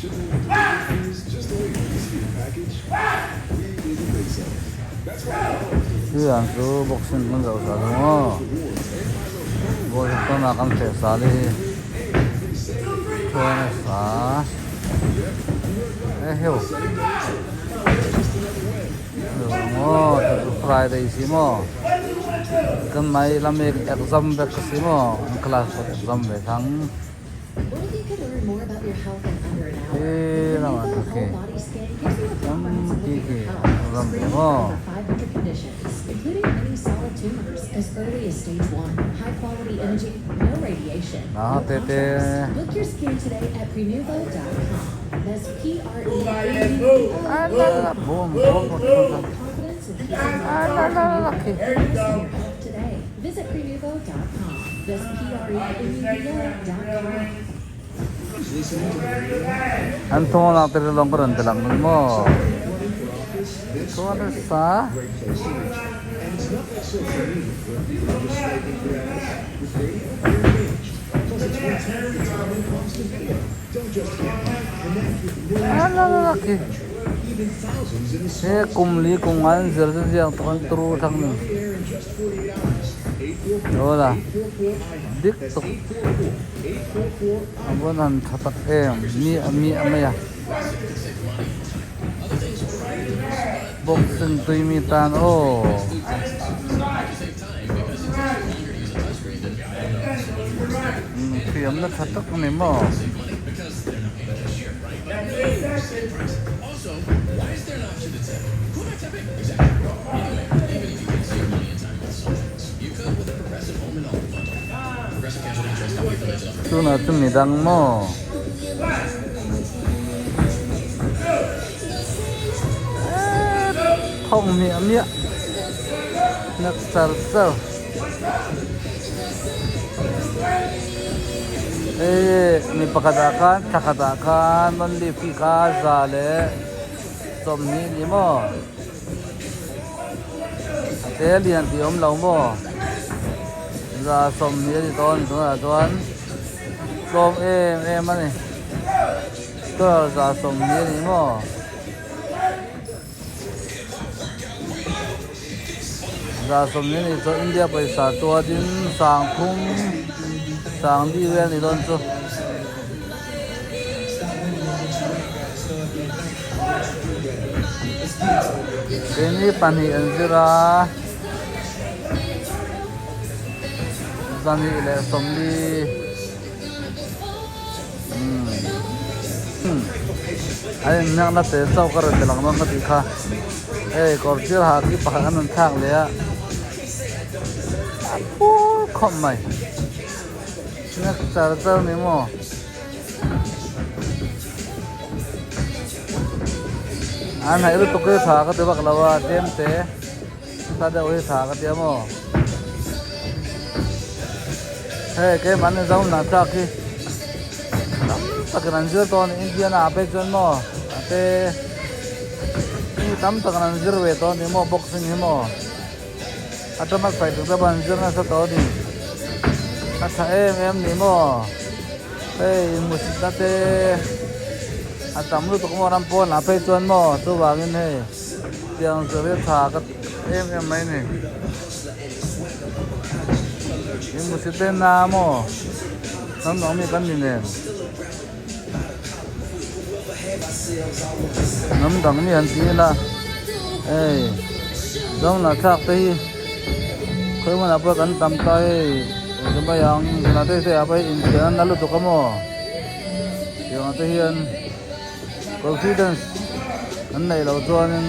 Tiang chu boxing kan zoh sal ang aw vawi tawn ah kan feh sal hi chuan a sa eheu ang aw chu chu friday si maw kan mai lami exam vek ka si maw an class pawh exam ve thang. He lamah chu khi tam khi khi ram ve maw. Nau te te. A la la bawm bawm a la la la khi. An thawng lak te lawng ka rawn ti lang nun maw? Chuan nasa. He kum li kum nga an zir chu ziak tawh an turu thang ni. Awla dik tuk a vawn han tha tak em mi a mi a mai a boxing tui mi tan aw. Thiamna tha tak a ni maw? Tunah chu midang maw? Thawk miah miah nak char char. Hei mi pakhat ah khan thla khat ah khan monthly fee kha za leh sawmhnih ni maw a te lian tih a awm lo maw za sawmhnih a ni dawn tunah chuan tlawm em em a ni dollar za sawmhnih a ni maw. Za sawmhnih anih chuan India pawisa chuanin sangphum sangli vel anih dawn chu. Keini pahnih an zir a zahnih leh sawmli. A inhnek na te chauh ka rawn ti lang dawn ka tih kha hei kawr thil ha khi pakhat an rawn thlak leh a a phur khawp mai hnek char char ni maw. An hnaih lutuk hi tha ka ti vak lo a tlem te ta deuh hi tha ka ti a maw. Hei keimah ni zo hnah thlak hi tam takin an zir tawh a ni Indian ah phei chuan maw a te mi tam takin an zir ve tawh a ni maw boxing hi maw a tama fight te pawh an zir nasa tawh a ni a tha em em ni maw hei inhmusit na te a tam lutuk maw ram pawnah phei chuan maw chuvangin hei tiang zir hi tha ka ti em em mai a ni. Hmusit en a maw hnam dang mi kan ni nen hnam dang mi an ti ila hei zawng thlak te hi khawi hmunah pawh kan tam ta hei engkim mai ang tunah te te ah pawh hei infiam an la lutuk a maw tiang te hian confidence an neih loh chuanin.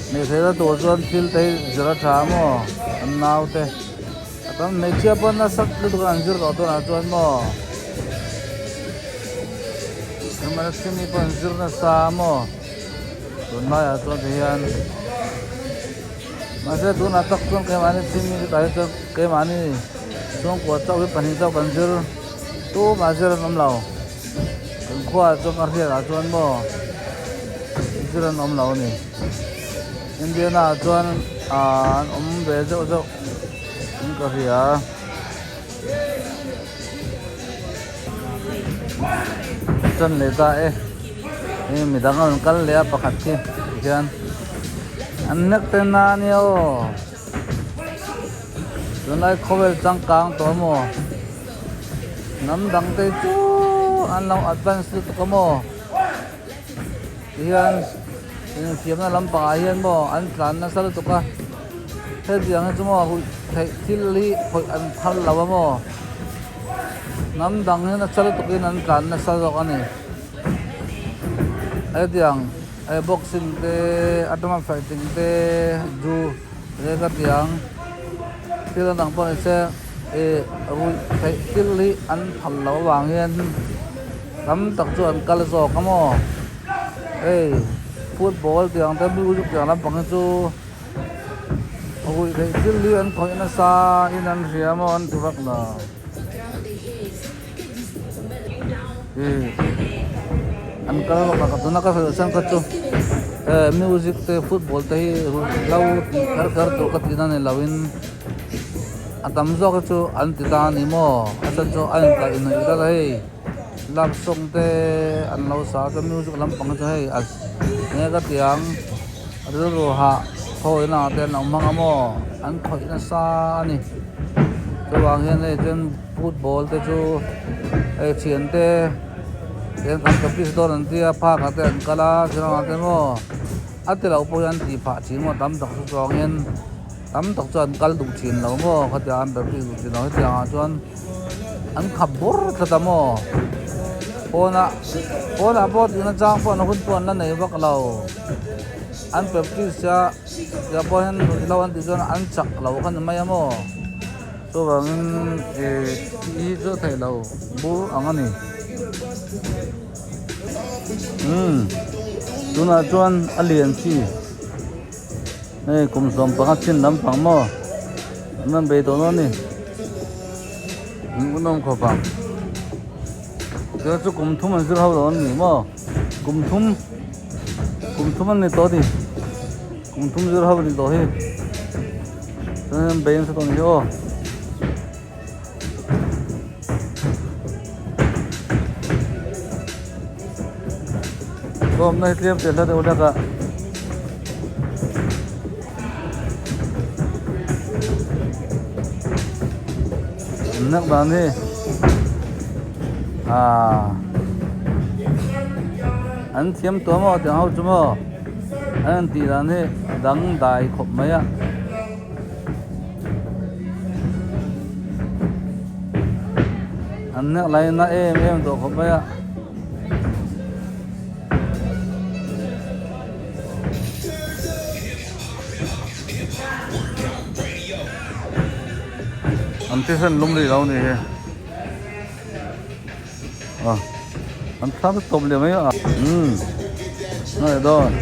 Hmeichhe tur chuan thil te hi zir a tha maw an nau te a tam hmeichhia pawh nasa lutuk an zir tawh tunah chuan maw Hmeichhe pawh an zir nasa maw tunlaiah chuan ti hian mahse tunah tak chuan keimahni thil mi chutah hi chuan keimahni chhungkua chauh hi pahnih chauh kan zir tumah zir an awm lo. Kan khuaah chuan ka hriatah chuan maw zir an awm lo a ni. Indiana ah chuan aaa an awm ve zeuh zeuh in ka hria. Tan leh ta e hei midang a rawn kal leh a pakhat khi tikhian an nek te na ania aw tunlai khawvel changkang tawh maw hnam dang te chu an lo advance lutuk a maw tihian infiamna lampangah hian maw an tlan nasa lutuk a hetiang hi chu maw theih thil hi khawih an phal lo a maw. Hnam dang hi nasa lutukin an tlan nasa zawk a ni. Hetiang eh boxing te atanga fighting te ju leh ka ti ang thil dang pawh ni se ih ruih theih thil hi an phal loh avang hian tam tak chu an kal zawk a maw hei football tih ang te music tih ang lampang hi chu. Ruih theih thil hi an khawih nasa in an hria maw an ti vak lo. Ih an kal vak lo ka tuna ka hrilh chhan kha chu eh music te football te hi ruih hlo tih kher kher tur ka tihna ni loin a tam zawk hi chu an ti ta a ni maw a chhan chu a inkaih hnaih tlat a hei love song te an lo sa a chuan music lampang hi chu hei a enge ka ti ang. Rilru hah thawina te an lo hmang a maw an khawih nasa a ni chuvang hian hei chuan football te chu hei thian te tiang kan practice dawn an tia park ah te an kal a chuvang ah te maw a ti loh pawh hi an tih phah thin maw tam tak chu chuang hian tam tak chuan an kal duh thin lo maw khatiang an practice duh thin lo hetiang ah chuan. An khap bur tlat a maw? Pawnah pawnah pawh tihna chang pawh an hun pawh an la nei vak lo. An practice a tia pawh hian ruihhlo an tih chuan an chak lo kha ni mai a maw? Chuvangin ih hi chu a theih lo bur ang a ni. Umm tunah chuan a lian chi hei kum 15 chin lampang maw an rawn bei tawh dawn a ni. Ngaihnawm khawp ang. Chu chu kum thum an zir ho lo an ni maw? Kum thum kum thum an ni tawh a ni. Kum thum zir ho a ni tawh hi. Chuan an bei nasa tawh a ni hi aw. Bawmna hi tlem teh hla deuh hlek a. Nak dan hi ah an thiam tawh maw tiang ho chu maw an tih dan hi dangdai khawp mai a. An nek lai na em em tawh khawp mai a. An thisen lum rih lo ni hi a an thlam tawp leh mai a umm nge dawn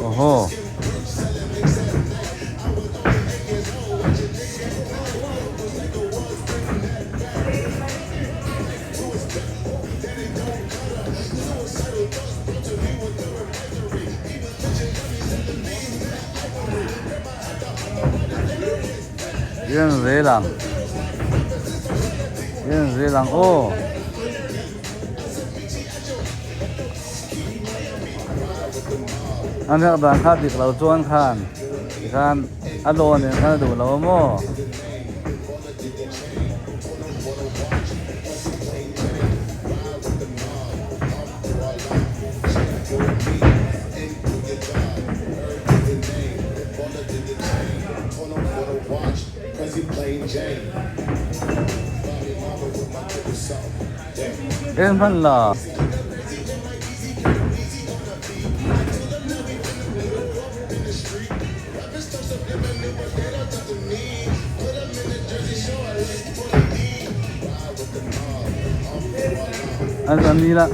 awhaw. Yên zel ang Yên zel ang aw An hriat dan kha dik lo chuan khan tikhan a law nen khan a duh lo a maw. En hman la. An an ni la.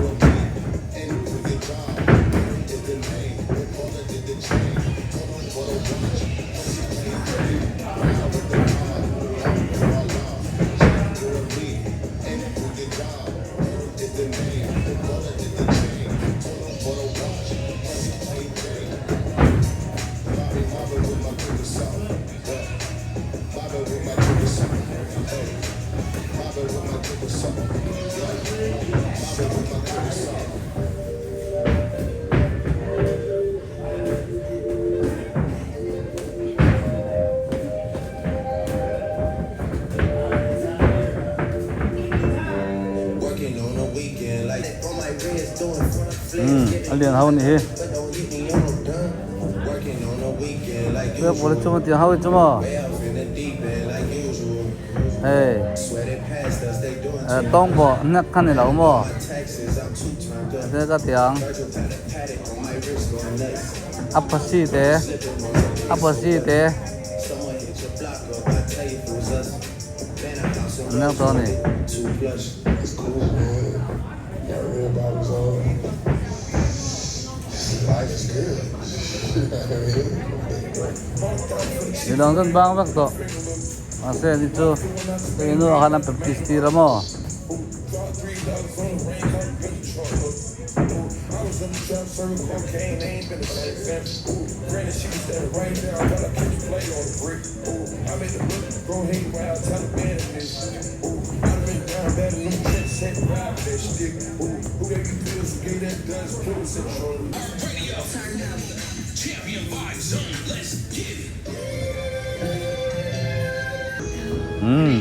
Umm a lian ho anih hi Tuiapur hi chu maw tiang ho hi chu maw hei tawng pawh hnek kha ni lo maw te ka tiang a phasi te a phasi te an nek dawn a ni. Midang chuan bang vek tawh mahse ani chu hei nu ah khan an practice tir a maw. Umm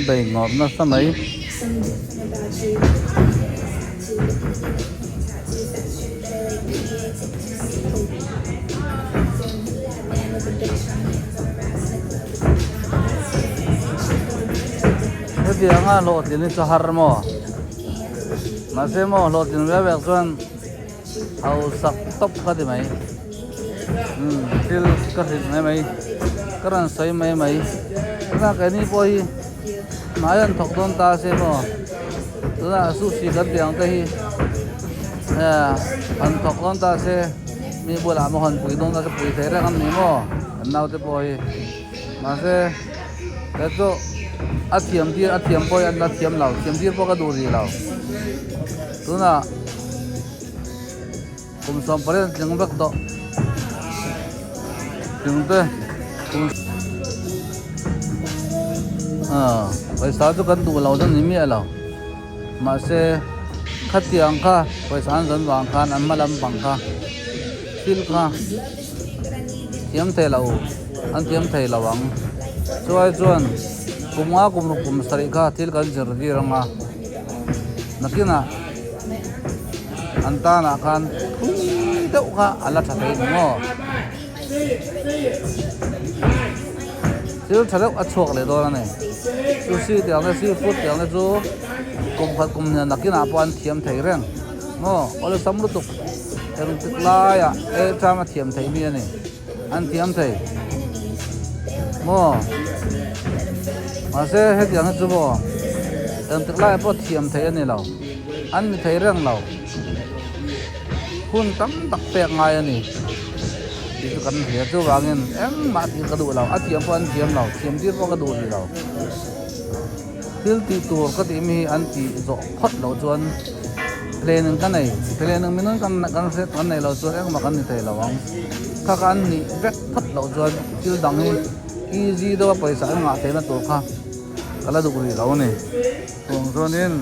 bei ngawt nasa mai. Hetianga hlawhtlin hi chu har maw? Mahse maw hlawhtlin viau vek chuan hausak tawp ka ti mai. Umm thil ka hrilh mai mai ka rawn sawi mai mai. Tunah keini pawh hi hnai an thawk dawn ta se maw tunah sushi kan tih ang te hi an thawk dawn ta se mi bulah maw han pui dawn ta se pui thei reng an ni maw kan naute pawh hi mahse he chu a thiam tir a thiam pawh hi an la thiam lo thiam tir pawh ka duh rih lo tunah kum 18 an tling vek tawh tling te kum ah pawisa chu kan duh lo chu ni miah lo mahse khatiang kha pawisa an zawn vang khan an hma lampang kha thil kha thiam thei lo an thiam thei lo ang chuai chuan kum nga kum ruk kum sarih kha thil kan zir tir anga nakinah. An tanah khan thui deuh kha a la tha thei ni maw? Thil tha deuh a chhuak leh dawn a ni. Sushi tih ang te seafood tih ang te chu kum khat kum hnian nakinah pawh an thiam thei reng maw? Awlsam lutuk engtik laiah e chang a thiam thei mi a ni. An thiam thei maw? Mahse hetiang hi chu maw engtik laiah pawh thiam thei a ni lo. An ni thei reng lo. Hun tam tak pek ngai a ni tih chu kan hria. Chuvangin engmah tih ka duh lo. A thiam pawh an thiam lo. Thiam tir pawh ka duh rih lo. Thil tih tur ka tih mi hi an tih zawh phawt loh chuan planning ka nei. Planning minun kan kan hriat kan neih loh chuan engmah kan ni thei lo ang. Kha kha an nih vek phawt loh chuan thil dang hi easy deuha pawisa an ngah theihna tur kha ka la duh rih lo a ni. Chuang chuanin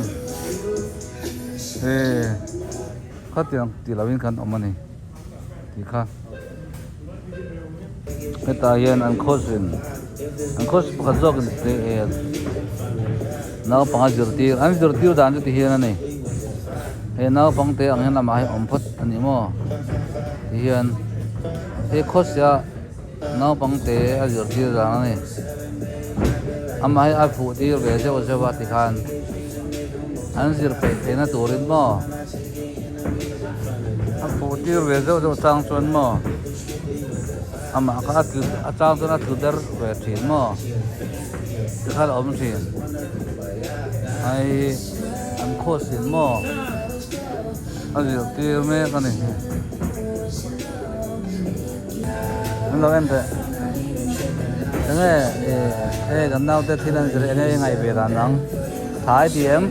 he khatiang tih lohin khan awm a ni tih kha hetah hian an khawsin an khaws pakhat zawkin naupang a zirtir an zirtir dan chu ti hian a ni he naupang te ang hian amah hi awm phawt a ni maw ti hian he khawsia Naupang te a zirtir dan a ni. Amah hi a fuh tir ve zeuh zeuh a tikhan an zir peih theihna turin maw a fuh tir ve zeuh zeuh chang chuan maw amah kha a tlu a chang chuan a tlu der ve thin maw tikhan a awm thin hei an course in maw a zirtir mek a ni. An lo en teh enge hei kan naute thil an zir enge i ngaih ve dan ang thai ti em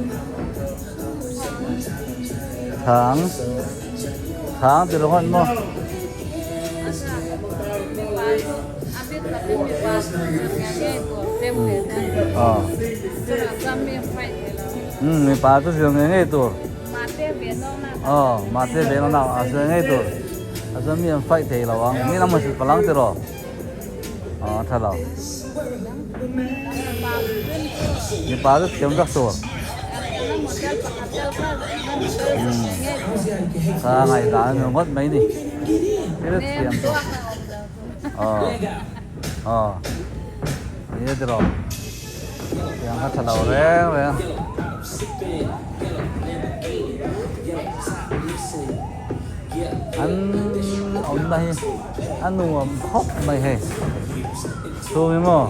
thang thang ti ringawt maw. Aw. Umm mipa chu zir ngei ngei tur. Aw mahte ve nawk a zir ngei tur. A chuan mi an fight thei lo ang. Mi lam a hrilh palang tiraw. Aw a tha lo. Mipa chu thiam vek tur. Umm ka ngaihdan a ni ngawt mai ni. Thil thiam tur. Aw aw ni e tiraw tiang kha tha lo reng reng. An awmna hi a nuam khawp mai hei chhung hi maw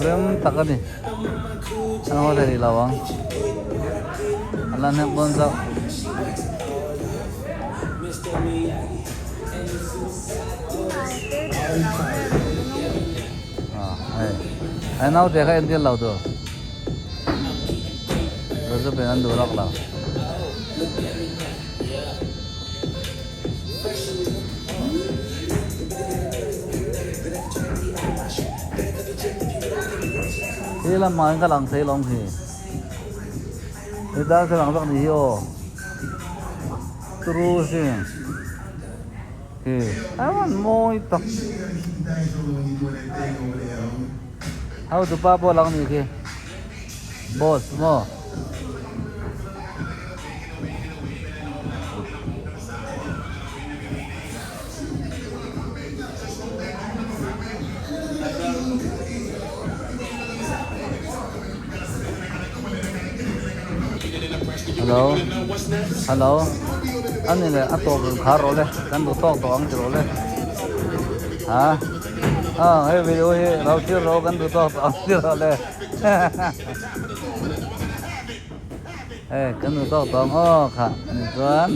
rem tak a ni an haw thei rih lo ang an la hnek dawn chauh. Hei naute kha entir lo tur chu pen an duh lawk lo. Khi lamah hian ka lang thei lawm khi. He darthlalang zawk ni hi aw. Turu sin. Khi a rawn mawi tak. Hotupa pawh lang ni khi. Boss maw. Hello hello a ni leh a tawp rawn khar rawh le kan duh tawk tawh ang ti rawh le ha ah hei video hi lo thlir rawh kan duh tawk tawh ang ti rawh le Hei kan nu tawk tawng aw kha ni chuan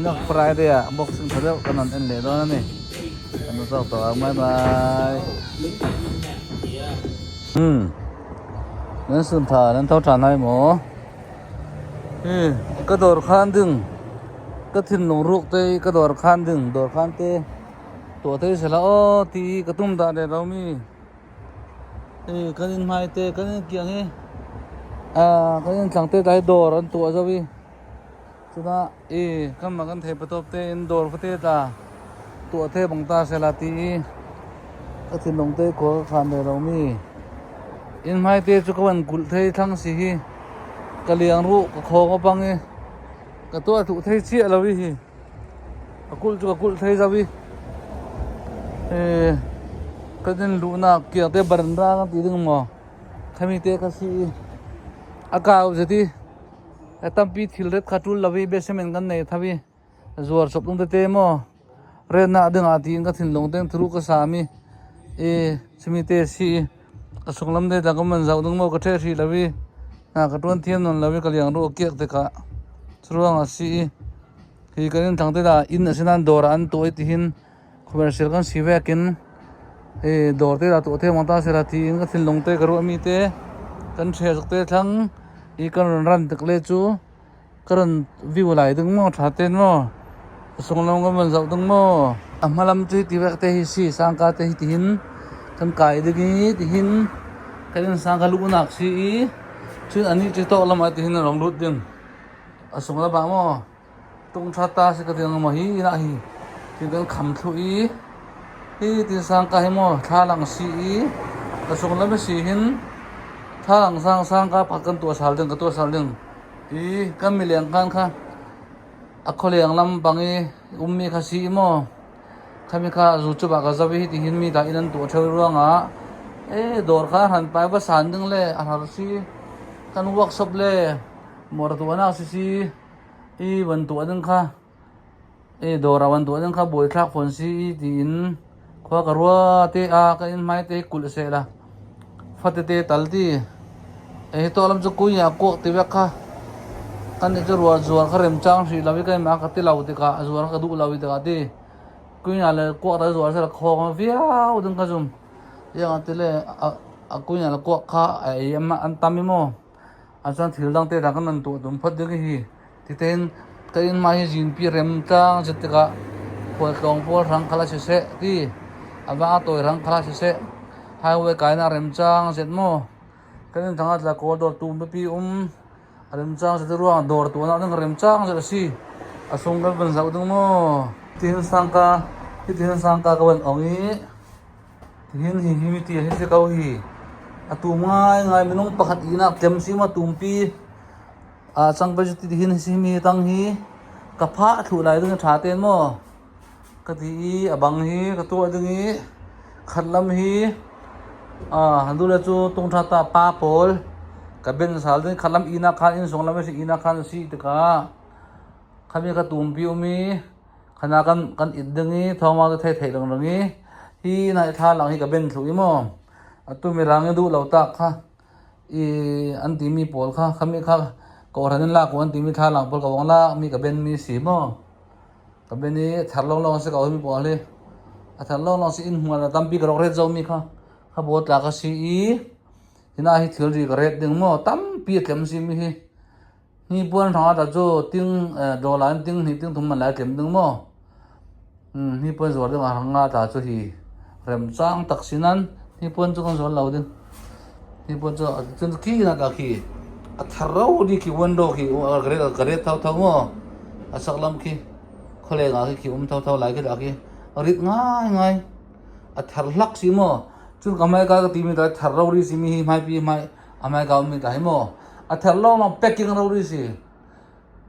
Nok Friday ah boxing tha deuh kan rawn en leh dawn a ni kan nu tawk tawh ang bye bye umm nan sun tha nan tho than hai maw hi ka dawr khan ding ka thinlung ruk te hi ka dawr khan ding dawr khan te tuah thei sela aw tih ka tum dah leh lo mi. Hei kan in hmai te kan in kiang hi ah kan in thlang te tlai dawr an tuah zo hi chutah ih kan mah kan thei patawp te in dawr khaw te tla tuah the bang ta sela tih hi ka thinlung te khua ka khan ve lo mi in hmai te chu ka van kulh thei thlang si hi ka liang ruh ka khawng a pang hi ka tuah thuh thei chiah lo hi hi. A kulh chu ka kulh thei zauh i eh kan in luhna kiang te baranda kan tih ding maw khami te kha si i a kau zet i a tampi thil ret kha tul lo i basement kan nei tho i zuar chawp tung te te maw retna dingah tiin ka thinlung te thuru ka sam i eh chumi te si i a chung lam te tah ka man zauh ding maw ka ṭheh hrih lo i hna ka ṭuan thiam nawn lo i ka liang ruh a kiak te kha churuangah si i. Hi kan in thlang te lah in a si nan dawr ah an tuah i tihin commercial kan si vek in hei dawr te lah tuah thei ang ta sela tiin ka thinlung te ka ruah mi te kan hriat zawk te thlang hi kan rawn ran tak le chu ka rawn view lai ding maw tha ten maw a chung lam kan rawn zoh ding maw a hma lam chu heti vek te hi si sangka te hi tihin kan kai ding i tihin kan in sangka luh nak si i chun anih chu tawk lamah tihin a rawn lut ding. A sung lamah maw tung tha ta si ka ti ang maw hi inah hi tin kan kham thluh i hi tin sang ka hi maw thla lang si i a sung lam si hin thla lang sang sang ka pakhat kan tuah sal ding ka tuah sal ding i kan mileng khan kha a khualeng lam bang i ummi kha si i maw khami kha zu chu bah ka zo i hiti hin mi dah in an tuah theu ruangah e dawr kha han pai va san ding le a har si kan workshop le Motor tuahnak sisi i van tuah ding kha i dawr ah van tuah ding kha buaithlak fawn si i tiin khua ka rua te a ka inn hmai te kulh seh la fatete tal ti e hi tawh lam chu kui ah kuak ti vek kha kan nih chu ruah zuar kha remchang hrih lo i keimah ka ti lo tikah a zuar ka duh lo i tikah ti kui ah le kuak ta zuar seh la khawng viau ding kha zum tiang ah ti le a kui ah le kuak kha a ei an tam i maw. A chuan thil dang te dang kan rawn tuah tum phawt ding hi titein ka inn hmai hi zinpi rem tlang zet tikah khualtlawng pawl hrang kha la siseh ti a vang a tawi hrang kha la siseh highway kaina remchang zet maw. Kan in thang a tla kawl dawr tum biapi um a remchang zet ruang dawr tuanah ding remchang zet a si. A sung kan van zoh ding maw? Tihin sangka hitihin sangka ka van ong i tihin hi hi mi ti hi si ko hi. A tum ngaingai minung pakhat ihnak tlem si ma tumpi a cang pe cu tihin si mi tang hi ka phah thlu lai ding a ṭha ten maw? Ka ti i a bang hi ka tuah ding i khat lam hi du le cu tungtha ta pa pawl ka ben sal ding khat lam ihnak khan innsung lam a si ihnak khan a si tikah khami ka tumpi um i khana kan kan it ding i thawngpang cu thei thei lengmang i hi nai thlalang hi ka ben thlu i maw atu mirang i duh lo tak kha i an timi pawl kha khami kha kawhhran in lak u an timi thlalang pawl ka vong lak mi ka ben mi si maw. Ka ben i a thar lawnglawng a si ko mi pawl hi. A thar lawnglawng si inn hmual a tampi ka rak ret zomi kha kha baw tlak a si i hina hi thilri ka ret ding maw tampi a tlem si mi hi. Hi puan hrang ah cu ting dollar in ting hnih ting thum man lai tlem ding maw. Hi puan zuar ding ah hrang nga ta cu hi remcang tak si nan hi puan cu kan zuar lo ding. Hi puan cu cun khi na ka khi a thar ro di khi window khi ka ret tho tho maw. A sak lam khi khualeng ah khi khi um thotho lai khi dah khi rit ngaingai a thar hlak si maw cun ka hmaika ka timi ta thar rori si mi hi hmaipi hmai a hmaika ummi ta hi maw a thar lawnglawng packing rori si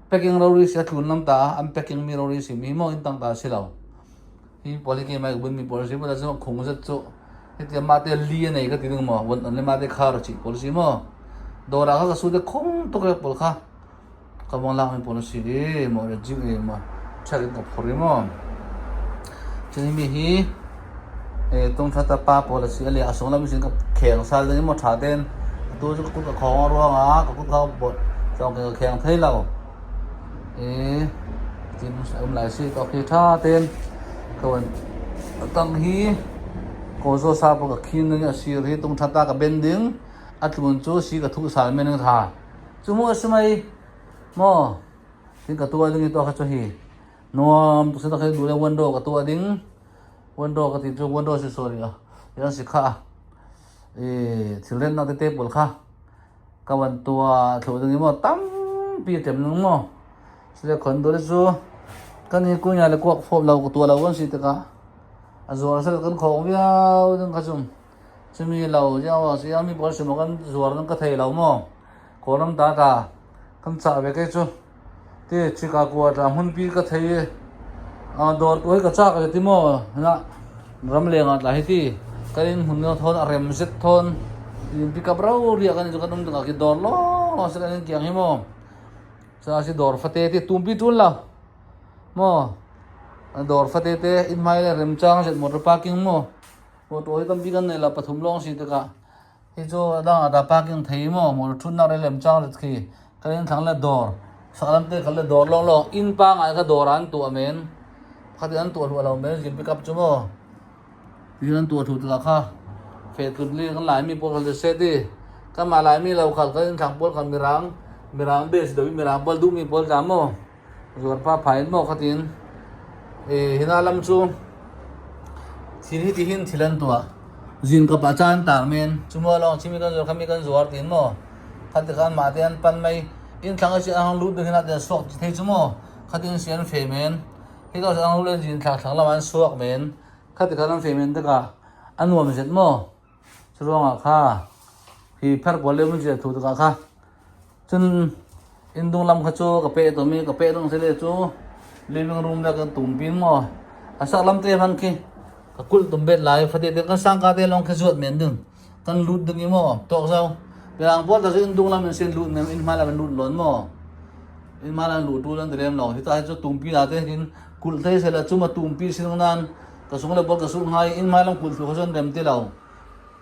packing rori si a tlun lam ta an packing mi rori si mi maw in tang ta si lo hi pawl hi keimah ka bunmi pawl si pawl cu khung zet cu hiti mah te li a nei ka ti ding maw von on le mah te khar chi pawl si maw dawr ah kha ka su te khung tuk le pawl kha Ka vong lakmi pawl a si i maw le jing i maw ṭhek in ka phur i maw. Cun mi hi tungthat a pa pawl a si a sunglam sin ka kheng sal ding i maw ṭha tein atu cu ka kut ka khawng ruangah ka kut kha bawt cawng ka kheng thei lo. I tin um lai si to khi ṭha tein ka van tang hi kawzaw sa pawl ka khin ding a sir hi tungthat ah ka ben ding a tlun cu si ka thuh sal men tha. Cu mu a si mei maw tin ka tuah ding i tuah kha cu hi nuam tuk si tak hi duh le window ka tuah ding window ka ti cu window si sorry ah yan si kha i thil rennak tete pawl kha ka van tuah thlu ding i maw tampi tem nung maw sile khon dole cu kan hi kunya le kuak fop lo ka tuah lo kan si tikah a zuar sel kan khong viau ding kha cum Cumi lo ziang si mi pawl sim kan zuar nan ka thei lo maw? Kawlram ta ta kan cah ve kei cu. Ti Chicago ah hmunpi ka thei i dawr tu hi ka cak ve ti maw? Na ram leng ah tla hi ti kan in hmun thawn a rem zet thawn in pick up ro ria kan kan um tikah ki dawr lawng lawng si kan in kiang hi maw? Sa si dawr fate ti tumpi ṭun lo. Maw? Dawr fate te inn hmai le remchang zet motor parking maw? Motor hi tampi kan nei lo pathum lawng si tikah hi cu a dang ah dah parking thei maw motor ṭhutnak le lemcang ret khi kan in thlang le dawr saklam te khat le dawr lawnglawng inn pa ngai kha dawr ah an tuah men khat in an tuah hlu lo men zin pickup cu maw ti an tuah thlu tikah kha fehtlut li kan Laimi pawl kha se ti kanmah Laimi lo khal kan in thlang pawl kha mirang mirang base do mirang pawl duhmi pawl tla maw Zuar pa phai in maw khatin hina lam cu thil hi tihin thil an tuah. Zin kap ah caan tar men. Cumaw lawng chimi kan zuar khami kan zuar tin maw. Khat khan mah te an pan mei inn thlang a si ang lut ding hina te suak thei cu maw. Khatin si an fe men. Hi ka ang lut zin thlang thlang lam an suak men. Khat khan an fe men tikah a nuam zet maw. Curuangah kha hi pher pawl le mun zia thu tikah kha Cun inndung lam kha cu ka peh tawn i ka peh ding si le cu living room le kan tum pin maw a sak lam te hman khi ka kulh tum bet lai fate te kan sangka te lawng khi zuat men ding kan lut ding i maw tawk zau mirang pawl ta cu inndung lam in sin lut nem inn hmai lam in lut lawn maw inn hmai lam lut tu lan ti lem lo hi ta hi cu tumpi na te hin kulh thei sela cu ma tumpi sin nan ka sung le bol ka sung ngai inn hmai lam kulh thu kha cun rem ti lo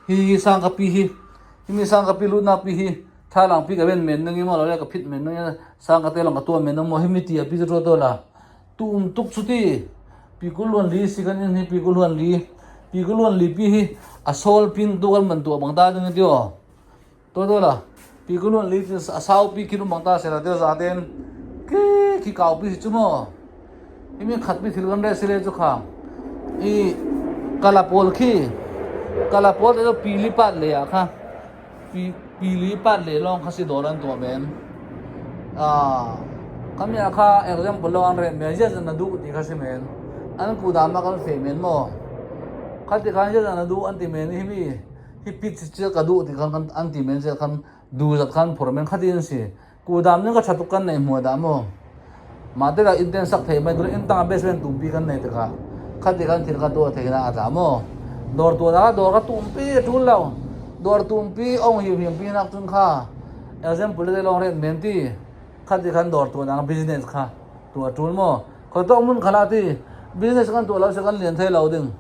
hi sangka pi hi himi sangka pi lut na pi hi Thlalang pi ka ven men nang i maw lo ka phit men nang sang ka te long ka tuan men nang maw himi ti a pi chu to la tum tuk chu ti pi ku luan li si kan in hi pi ku luan li pi ku luan li pi hi a sol pin tu kan man tu bang ta ding tio to to la pi ku luan li a sau pi khi bang ta se la te za ten ke khi kau pi chu mo himi khat pi thil kan re sile chu kha i kalapol khi kalapol te pi li pat le ya kha. Pili pat leh lawng kha si dawr an tuah men. Khami ah kha example lawng an reh men ziah zan na duh ti kha si men. An kuhdam ah kan feh men maw. Kha ti khan ziah zan na duh an ti men i himi hi pit chiah ka duh ti khan an ti men ziah khan duh zat khan phur men kha ti an si. Kuhdam ning ka ṭha tuk kan neih hmuh dah maw? Mah tikah inn te sak thei mai dur inn tangah basement tumpi kan nei tikah khati kan thil kha tuah thei na a tla maw? Dawr tuah dah dawr kha tumpi a ṭul lo. Dawr tumpi ong hiu hiam pi nak cun kha example te lawng ret men ti khati khan dawr tuah nak business kha tuah ṭul maw? Khoi tawk mun khala ti business kan tuah lo se kan lian thei lo ding.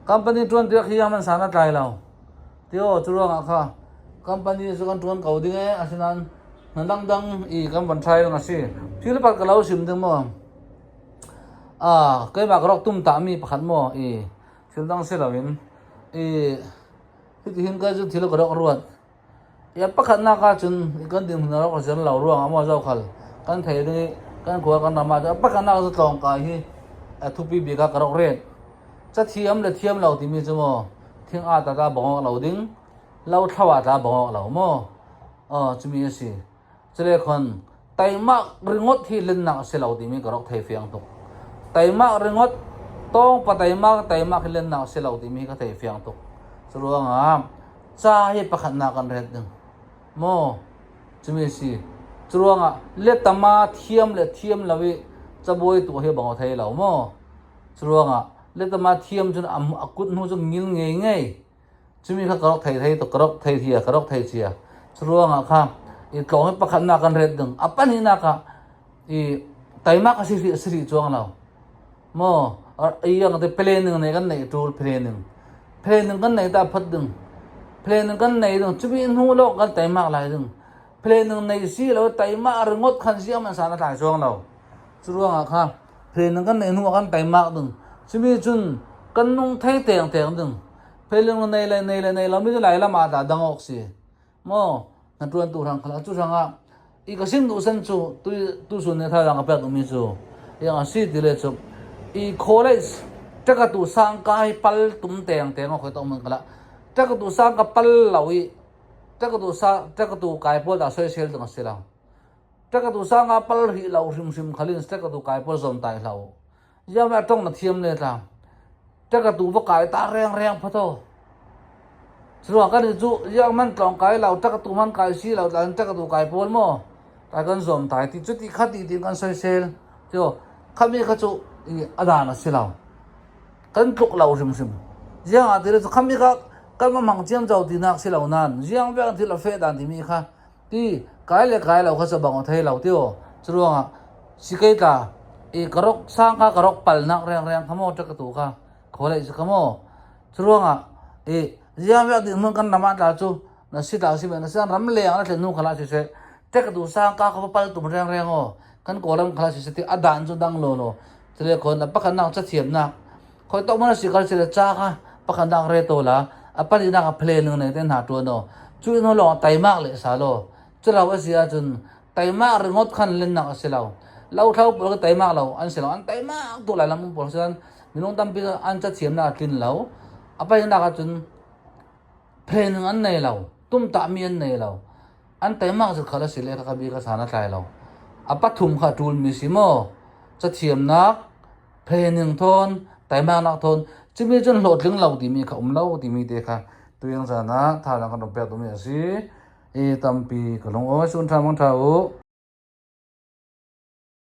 Company ṭuan tiak hi man san a tlai lo. Tio cu ruangah kha company cu kan ṭuan ko ding ee asinain hna dangdang i kan von try ding a si. Thil pakhat ka lo sim ding maw? Ah, keimah ka rak tum tami pakhat maw i thil dang si loin i hitihin kai cu thil ka rak ruat. I pakhatnak ahcun kan dinhmun a rak zer lo ruangah maw zokhal kan thei ding i kan khua kan ram ahcun pakhatnak cu tlawngkai hi a thupi bik ah ka rak ret. Cathiam le thiam lo timi cu maw thing aa ta ta bong awk lo ding lo thlo ah tla bong awk lo maw aw cumi a si cule khon teimak ringot hi lennak a si lo timi ka rak thei fiang tuk teimak ringot tawng pa teimak teimak hi lennak a si lo timi ka thei fiang tuk cu ruangah ca hi pakhatnak kan ret ding maw cumi a si cu ruangah letama thiam le thiam lo i cabuai tu hi bong a thei lo maw cu ruangah letama thiam cun a kut hnu cu ngil ngei ngei cumi kha ka rak thei thei ka rak thei thia ka rak thei cia cu ruangah kha i tlawng hi pakhatnak kan ret ding a pahnihnak ah i taimak a si ri si ri chuang lo mo i ang te planning ne kan nei tul planning planning kan nei ta phat ding planning kan nei ding chumi hnu lo kan taimak lai ding planning nei si lo taimak ringot khan siam an sana tlai chuang lo Cu ruangah kha phen kan neih hnu ah kan teimak ding. Cumi cun kan nung thei tengteng ding. Pheling nei le nei le nei lo mi cu lai lam ah dah dang awk si. Maw na tuan tu hrang khala cu hrang ah i ka sim duh san cu tu tu sun ne thai ka pek mi cu yang a si ti le cu i college taka tu sang kai pal tum teng teng khoi tong man kala taka tu sang ka pal lo i taka tu sa taka tu kai pol da soisel ding a si lo Ṭekatu sang ah pal rih lo hrimhrim khal in ṭekatu kai pawl zon tai hlah u. Ziam ah ṭong na thiam le tlang. Ṭekatu va kai ta rengreng phato. Curuang kan i cu ziang man tlawng kai lo ṭekatu man kai si lo tlan ṭekatu kai pawl maw tai kan zuam tai ti cuti kha ti tin kan soisel. Tio khami kha cu i a dan a si lo. Kan tluk lo hrimhrim. Ziang ah ti le cu khami kha kan ma hmang ciam co ti nak si lo nan ziang vek thil a feh dan timi kha Ti kai le kai lo kha cu bang thei lo ti aw. Curuangah sikei tla i ka rok sang kha ka rok palnak rengreng kha maw ṭek tu kha khualei si kha maw. Curuangah i ziang viak ding hmun kan ram ah tla cu na si tla si na siang ram leng na thlen hnu khala si seh ṭek tu sang ka ka pal tum rengreng aw kan kawlram khala si seh ti a dan cu dang law law cule khon na pakhat nak cathiamnak khoi tok mana si kal si le cha kha pakhat nak re to la a pali nak a phle ning ne te hna tuan o chu no long taimak le sa lo chulaw a si ahcun taimak ringot khan len nak a si lo lo thlo pawl ka taimak lo an si lo an taimak tu lai lam pawl sian minung tampi an ca thiam na tlin lo a pali nak ahcun phle ning an nei lo tum ta mi an nei lo an taimak zat khal a si le ka bi ka sana tlai lo a pathum kha tul mi si mo cathiamnak Phening thawn, taimaknak thawn, cumi cun hlawhtling lo timi kha um lo timi te kha tuyang zan ah thazaang kan rak pek duhmi a si. I tampi ka lung awi sun ṭha mang ṭha u.